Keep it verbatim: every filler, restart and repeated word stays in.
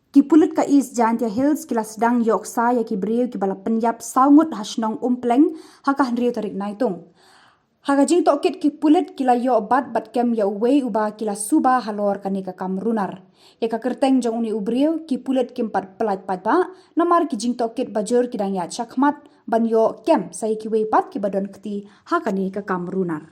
Ki pulit ka East Jaintia Hills ki la sdang ïoh ksa ïa ki briew kiba la pynïap saw ngut ha shnong Umpleng ha ka hynriew tarik Naitung. Ha ka jingtohkit ki pulit ki la ïoh bat bad kem ïa uwei uba ki la suba halor kane ka kam runar. Ïa ka kyrteng jong une u briew ki pulit kim pat pyllait paidbah namar ki jingtohkit bajur ki dang ïaid shakhmat ban ïoh kem sa ïa kiwei pat kiba don kti ha kane ka kam runar.